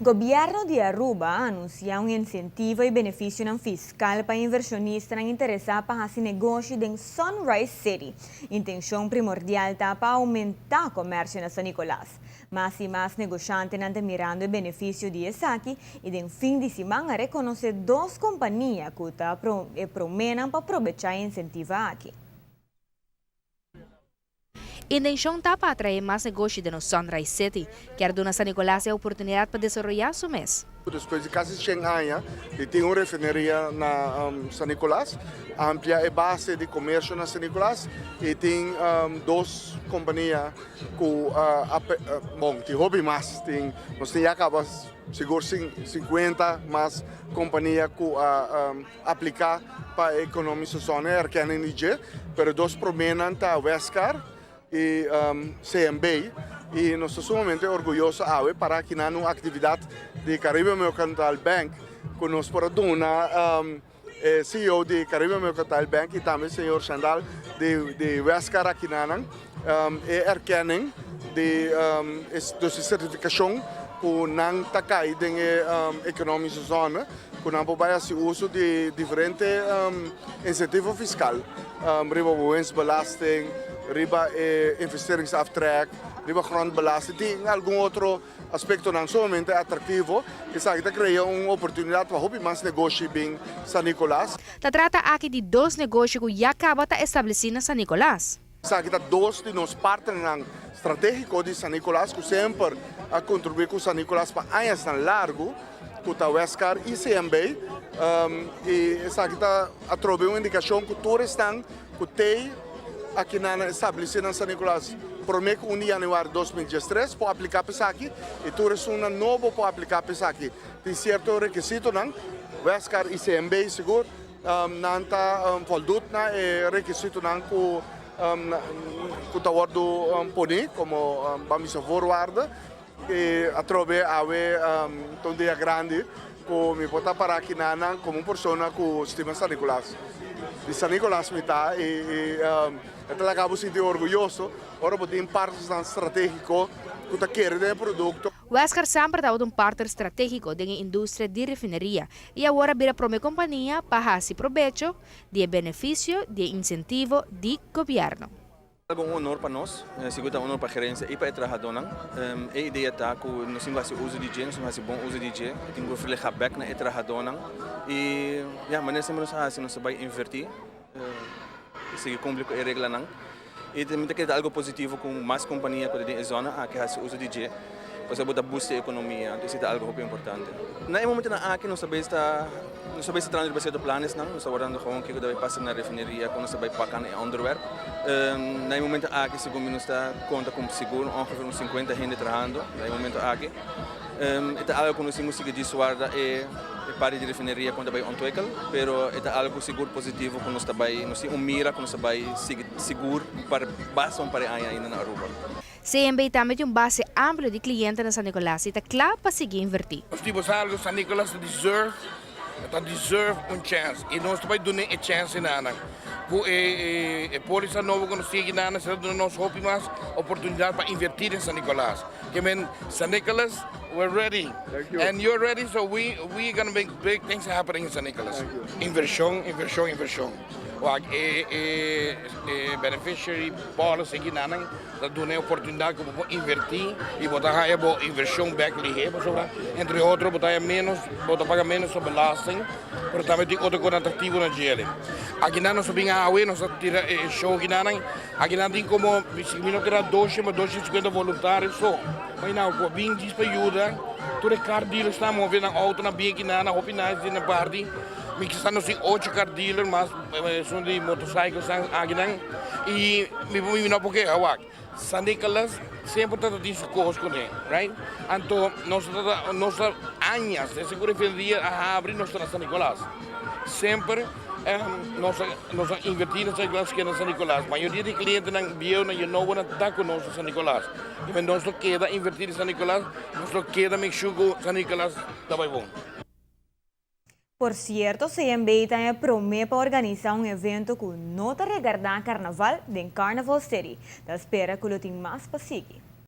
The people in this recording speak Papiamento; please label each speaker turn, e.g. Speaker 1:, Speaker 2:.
Speaker 1: Gobierno di Aruba a anuncia un incentivo y beneficionan fiscal pa inversionistanan interesa pa haci negoshi den Sunrise City. Intencion primordial ta pa aumenta comercio na San Nicolas. Mas y mas negoshantenan ta mirando e beneficio di esaki y den fin di siman a reconoce dos compania cu ta e promenan pa probecha e incentivo aki.
Speaker 2: Intencion ta pa atrae mas negoshi den nos Sunrise City. Kier duna San Nicolas e oportunidad pa desaroya su mes.
Speaker 3: Despues di casi 100 aña di tin un refineria na San Nicolas, amplia e base di comercio na San Nicolas y tin dos compania cu, bon, tin hopi mas, tin, nos tin ya caba sigur 50 mas compania cu a aplica pa e economische zone erkenning di dje, pero dos promenan ta Wescar y CMB y nos ta sumamente orguyoso awe para aki nan un actividad di Caribe Mercantile Bank cu nos por a duna e CEO di Caribe Mercantile Bank y tambe señor Chandal di Wescar aki nan e erkenning di dus e certificacion cu nan ta cay den e economische zone, ku nan por bai hasi uso di diferente insentivo fiskal riba winstbelasting, riba e investeringsaftrek, riba grondbelasting, tin algun otro aspektonan sumamente atraktivo. Esaki ta krea un oportunidat pa hopi mas negoshi bin San Nicolas.
Speaker 2: Ta trata aki di dos negoshi ku ya kaba ta establesí na San Nicolas.
Speaker 3: Esaki ta dos di nos partnernan stratégiko di San Nicolas ku semper a kontribuí ku San Nicolas pa añasnan largu, ku ta Wescar i CMB. I esaki ta atrobe un indikashon ku tur esnan ku tei akinan a establesé na San Nicolas promé ku 1 di yanüari 2013 por apliká pa esaki i tur esunnan nobo por apliká pa esaki. Tin sierto rekisitonan, Wescar i CMB sigur Nan ta voldut na e rekisitonan ku ku ta wòrdu poní komo ban bisa voorwaarde. I atrobe awe ta un dia grandi ku mi por ta pará aki na nan komo un persona ku stima San Nicolas. Di San Nicolas mi ta i e ta laga bo sinti orguyoso ora bo tin partnersnan stratégiko ku ta kere den e produkto.
Speaker 2: Wescar semper tabata un partner strategico den e industria di refineria y awor a bira prome compania pa haci probecho di e beneficio di e incentivo di gobierno.
Speaker 4: Algo un honor pa nos, sigur ta un honor pa gerencia y pa e trahadónan. E idea ta cu nos tin cu haci uso di dje, nos tin cu haci bon uso di dje, tin cu refleha bek na e trahadónan y ya, manera semper nos a haci, nos ta bay inverti, sigui cumpli cu e reglanan. Y mi ta kere ta algo positivo cu mas compania cu ta den e zona aki haci uso di dje, pasobra bo ta boost e economia, entonces ta algo hopi importante. Na e momentonan aki nos ta bay sta, nos ta bay sta trahando riba cierto planesnan, nos ta wardando gewoon kico ta bay pasa na refineria, con nos ta bay paca na e onderwerp. Na e momento aki segun mi nos ta conta cu sigur ongeveer un 50 hende trahando na e momento aki. E ta algo ku nos tin ku sigui djis warda e parti di refineria kon ta bai ontwikkel, pero e ta algo sigur positivo ku nos ta bai, nos tin un mira ku nos ta bai sigui sigur pa basta un par di aña ainda na Aruba.
Speaker 2: CMB tambe tin un base amplio di cliente na San Nicolas y ta cla pa sigui inverti.
Speaker 5: Nos tin bosa algo San Nicolas ta deserve, ta deserve un chance y nos ta bai duna e chance na nan. Cu e polisa nobo cu nos tin aki na nan, ta duna nos hopi mas oportunidad pa inverti den San Nicolas. Ke men San Nicolas, we're ready.
Speaker 3: Thank you.
Speaker 5: And you're ready, so we gonna make big things happening in San Nicolas.
Speaker 3: Thank you.
Speaker 5: Inversion, inversion, inversion. Wak e e e beneficiary policy ki nan ta duna e oportunidad ku bo por inverti i bo ta haya bo inversion bek lihé pasobra entre otro bo ta haya menos, bo ta paga menos belasting, pero tambe tin otro kos atractivo na djele. Aki nan nos a bin awe, nos a tira e show ki nan. Aki nan tin como, si mi no keda 200 pa 250 voluntario so. Imagina bo, bin djis pa yuda. Tur e car dealers ta move nan auto nan bin aki nan, nan hopi nice di nan parti. Mi kisa nos tin ocho car dealer mas esun di motorcycles nan aki nan. Y mi por mi no por keha wak. San Nicolas semper ta tin su cos cune, right? Anto nos ta nos ta añas, desde cu refineria a habri nos ta na San Nicolas. Semper Nos a nos a inverti na San Nicolas keda na San Nicolas. Mayoria di clientenan bieunan y nobonan ta cu nos na San Nicolas. Y nos lo keda inverti na San Nicolas, nos lo keda make sure cu San Nicolas ta bay bon.
Speaker 1: Por cierto, CMB ta e prome pa organisa un evento cu no ta regarda Carnaval den Carnival City. Ta spera cu lo tin mas pa sigui.